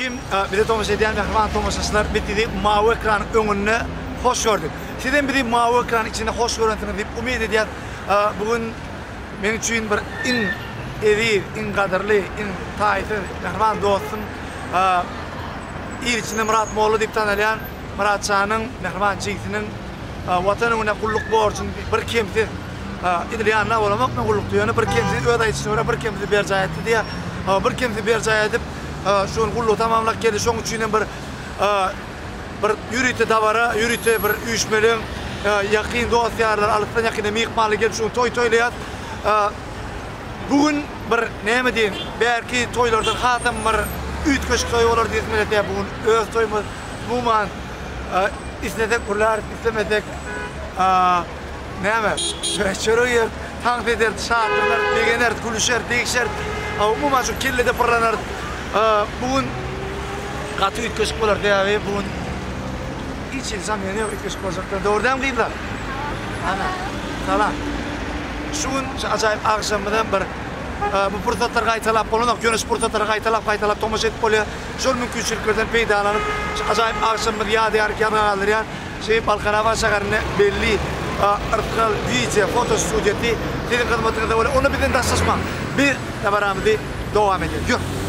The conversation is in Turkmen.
Salowmaleýkim, bize tomaşa edýän mähriban tomaşaçylar, biz sizi mawy ekranyň öňünde hoş gördük. Siz hem bizi mawy ekranyň içinde hoş görensiňiz diýip umyt edýäs. Bu gün meň üçin bir iň eziz, iň gadyrly, iň taýsyz mähriban dostum, il içinde Myrat molla diýip tanalýan Myrat janyň mähriban jigisiniň Watan öňünde gulluk borjuny bir kemsiz edil ýanyna bolamok men gullukda ýöne bir kemsiz öz aýdyşyna görä bir kemsiz berjaý etdi diýýär. Bir kemsiz berjaý edip şu gün gullugy tamamlap geldi. Şoň üçin hem bir bir ýörite dabara, ýörite bir üýşmeleň ýakyn dost-ýarlar, alysdan ýakyndan myhmanlar gelip şu gün toý toýlaýas. Bu gün bir näme diýiň, bärki toýlardan hasam bir üýtgeşik toý bolar diýesim gelýär. Sebäbi bu gün öz toýumyz. Umuman islesek gürläris, islemesek näme, çörek iýeris, tans ederis, şatlanarys, begeneris, gülüşeris, degişeris. Umuman şu kellede pyrlanarys. Bu gün gaty üýtgeşik bolar, sebäbi bu gün hiç hili samneniýa ýok üýtgeşik boljakdygyna. Dogry dälmi gyzlar? Ana, salam. Şu gün şu ajaýyp agşamymyzam bir bu pursatlary gaýtalap bolanok, ýöne şu pursatlary gaýtalap-gaýtalap tomaşa edip bolýar. Şol mümkinçiliklerden peýdalanyp, şu ajaýyp agşamymyzy ýadygärlik ýazga galdyrýan şu Balkanabat şäherinde belli Yrsgal wideo foto studiýasy siziň hyzmatyňyzda bolar. Onda bizden daşlaşmaň. Biz dabaramyzy dowam edýäris. Ýör!